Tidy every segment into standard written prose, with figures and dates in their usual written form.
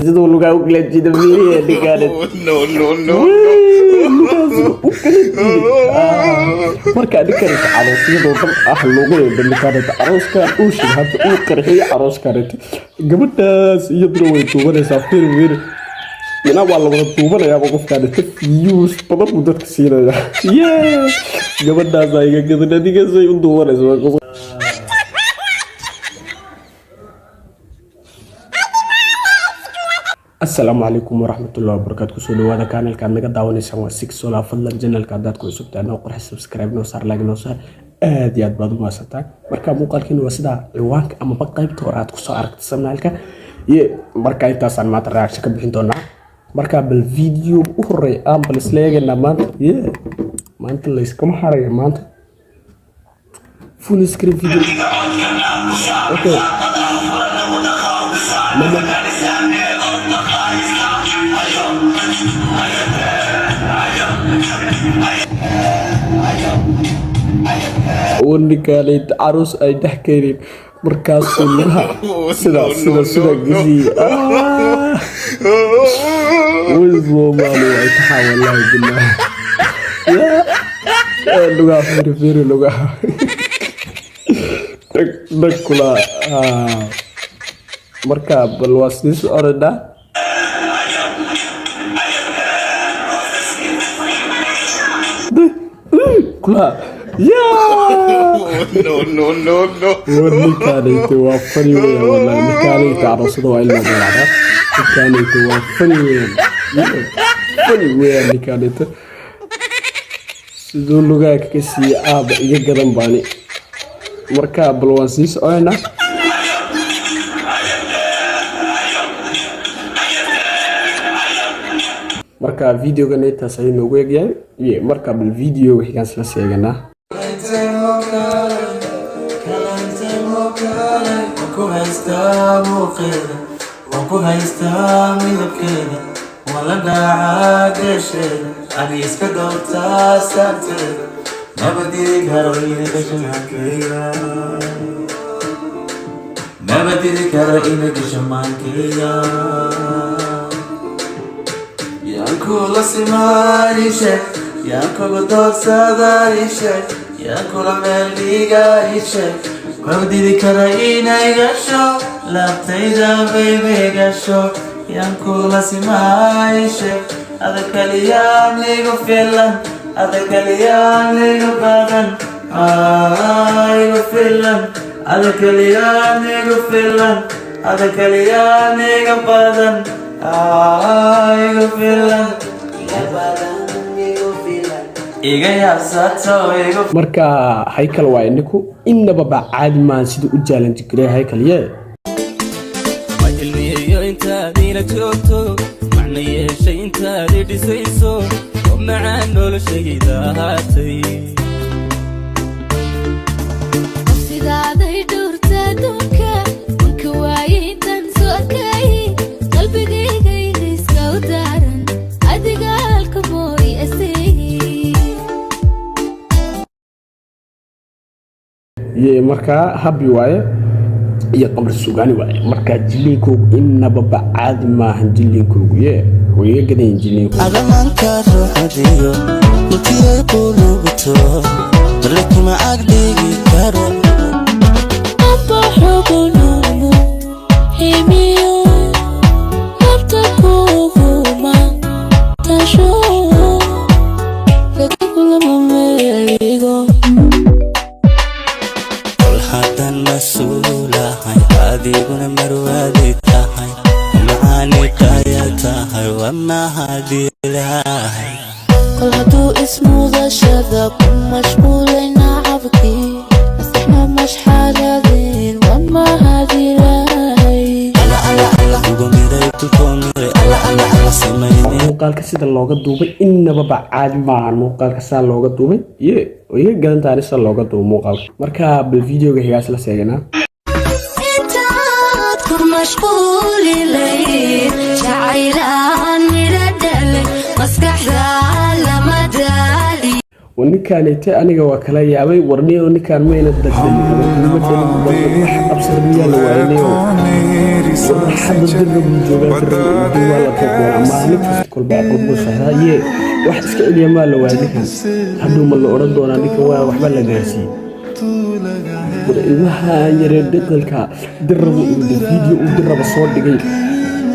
Siduu lugaa u kala jiida fiiriya ninkaanit. No, no, no. Lugaas u kala jiiday. Marka ninkanit aroosyadoo dhan ah loogu yeedho, ninkanit arooskan uu shid hadda uu qarxiyey arooskaanit. Gabadhaas iyaduna way duubanaysaa. Fiiri, fiiri, minaa waa la wada duubanayaaba. Qofkaanita views badan buu dadka siinayaa. Yee, gabadhaasaa iga gadan adigasay u duubanaysa. Asalaamu calaykum waraxmatullahi wabarakaatu. Kusoo dhawaada kanalka aad naga daawanaysaan waa Six Solar. Fadlan channelka haddaad ku cusubtahay, noo qorx, subscribe noo saar, like noo saar. Aad iyo aad baad u mahadsantahay. Marka muuqaalkiina waa sidaa ciwaanka amaba qaybta hore aad kusoo aragtay thumbnailka iyo marka intaasaan maanta reaction ka bixin doonaa. Marka bal video u horeey aan bal isla eegaynaa maanta. Ye, maanta layskama haraya maanta. Full screen video, okay. Mama. Ninkaanayt caruus ay dhex keeneen, markaasuu lugaha sida sida gisiye. Way Soomaali way taxaa, wallaahi bilaahi. Lugaha fiiri, fiiri lugaha, dhag dhag kula. Marka bal waa sii soconanaa. Kula yaa. No, no, no, no. War ninkaanayta waa funny weeyaan, wallahi. Ninkaanayta aroosada waa in loo magacdaa. Ninkaanayta waa funny weeyaan, funny weeyaan ninkaanayta. Siduu lugaha kaga siiyey aaba iga gadan baani. Marka bal waan sii soconaynaa. Marka videogan intaas ayuu noogu egyahay. Iyo marka bal videoga xigaan isla seeganaa. Waan ku haystaa muuqeeda, waan ku haystaa midabkeeda, waan la dhacaa geesheeda, ani iska doortaa saarteeda, nabadii karo ina gasho maankeyga, nabadidi karo ina gasho maankeyga. Yaan kula simaan isheg, yaan kugu doorsadaa isheg, yaan kula meel dhigaa isheg, mabdidi kara inay gasho laabtayda, baby, gasho. Yaan kula simaa isheg, ada kaliyaan igu filan, ada kaliyaan igu badan. Ah, igu filan, ada kaliyaan igu filan, ada kaliyaan iga badan. Ah, igu filan, iga badan, igu filan, iga yaabsato igu. Marka Haykal waa ninku inaba ba caadi maahan siduu u challenge gareey Haykal ye. Ma ilmiyeeyo intaad ila joogto, macna yeeshay intaad i dhisayso, oo macaan noloshayda ahaatay. Sidaaday dhowrta adduunka wanka waayay intaan soo arkay, qalbigayga iliska u daaran adiga halka mooy asay. Ye, markaa habi waaye iyo Qamar Sugaani waaye. Markaa jiliinkoogu inaba ba caadi maahan jiliinkoogu. Ye, way iga gadayin jiliinku. Adamanka ruuxadiyo mutiyay qulubto bale kuma agdhigi karo. Amba xugunumu himiyo labta kuguma tasho lagakulama meeligo. Kol haddan mas-uulahay, adiguna marwaadi tahay, macaani kaya tahay, waa mahadilahay. Kol hadduu ismudashada ku mashquulay nacabkii, maskaxna mashxaradeen, waa mahadilahay. Ugu miray tulkoo miray samayne. Muuqaalka sida looga duubay inaba ba caadi maahan. Muuqaalka saa looga duubay ye, way iga gadan tahay sida looga duubo muuqaalka. Marka bal videoga xigaas la seeganaa. Intaad ku mashquuli layd jacaylaan midho dhalay, maskaxda lama daali. Ninkaanite aniga waa kala yaabay. Warniyo, ninkaan mayna dagdalin, wax qabsada miyaa la waaynayo? Hadda Dirra buu joogaa, Dirra waa la toogoonaa maalin kasta, kolba aqal buu socdaa. Yee, wax iska celiya maa la waayay ninkan? Hadhow ma la odhan doonaa ninkan waa waxba la gaarsiiyey? War ilmaha yaree dhaqalka Dirraba uu video uu Dirraba soo dhigay,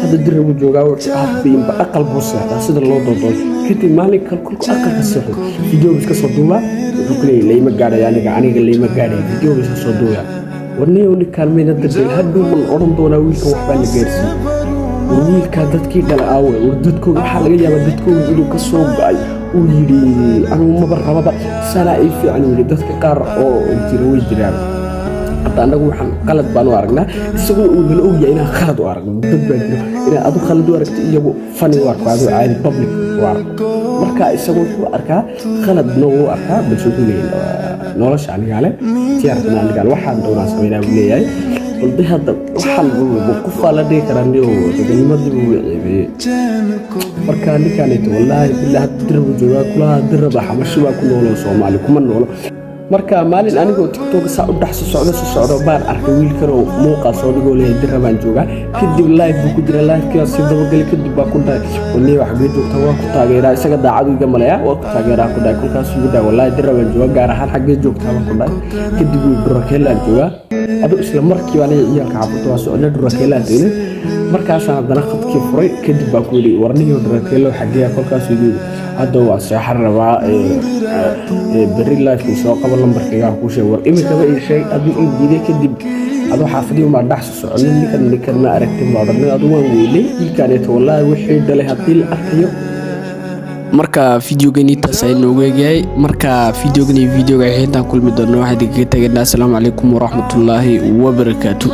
hadda Dirrabuu joogaa, wuxuu habeenba aqal buu seexdaa sida loo doodoon. Kadib maalin kale kolku aqalka seexdo, video iska soo duubaa. Wuxuu ku leeyahay, "Layma gaadhay aniga, aniga layma gaadhay." Video iska soo duubaa. Warniyow, ninkaan mayna dardeel? Hadhow ma la odhan doonaa wiilkan waxbaa la gaarsiiyey? War wiilkaa dadkii dhala aawe? War dadkooga waxaa laga yaabaa dadkooga inuu ka soo go'ay, uu yidhi, "Anugu maba rababa, sanaa ii fiican," uu yidhi. Dadka qaar oo jira way jiraan. Hadda annagu waxaan qalad baan u aragnaa, isaguna uu nala ogyahay inaan khalad u aragno. Dad baa jiro inaad adu khalad u aragto, iyagu fani u arko, aduu caadi public u arko. Marka isagu wuxuu arkaa khaladna wuu arkaa, balse wuxuu leeyahay, "Nolosha anigaa leh, tiyaarkana anigaa leh, waxaan doonaa sameynaa," buu leeyahay. Balde hadda waxaan qofaa la dhigi karaa niyo raganimadii buu ceebeeyey. Marka ninkaanito, wallaahi billahi, hadda Dirraba joogaa kulaha. Dirraba xabashi baa ku noolo, Soomaali kuma noolo. Marka maalin anigoo TikTok saa u dhex socdo socdo baan arkay wiilkan oo muuqaal soo dhigoo leeyahay, "Dirrabaan joogaa." Kadib live buu ku jira, livekii si dabagelay. Kadib baa ku dhahay, "Waniyo, waxgee joogta? Waa ku taageeraa." Isaga daacadu iga malaya. "Waa ku taageeraa," ku dhahay. Kolkaas ugu dhahay, "Wallaahi Dirrabaan joogaa, gaar ahaan xaggee joogtaa?" baan ku dhahay. Kadib wuu Dhurakeelaan joogaa. Adu isla markiiba aniga ciyaalka xaafadda waa socnay, Dhurakeelaan tegnay. Markaasaan haddana khadkii furay. Kadib baan ku yidhi, "Warniyo, Dhurakeelo xaggee?" Kolkaasuu yidhi, "Hadda waa seexan rabaa, berri livekii soo qabo, lambarkaygaa kuu sheeg." War iminkaba ii sheeg, aduu ii diiday. Kadib aduu xaafadii umaa dhex soconay. Ninkan ma aragtin baa odhanay. Adu waan weynay wiilkaaneeto, wallaahi wixii dhalay haddii la arkayo. Marka videogan intaas ay noogu egyahay. Marka videogan iyo videoga xintaan kulmi doono, waxaan idinkaga tegaynaa asalaamu calaykum waraxmatullaahi wabarakaatu.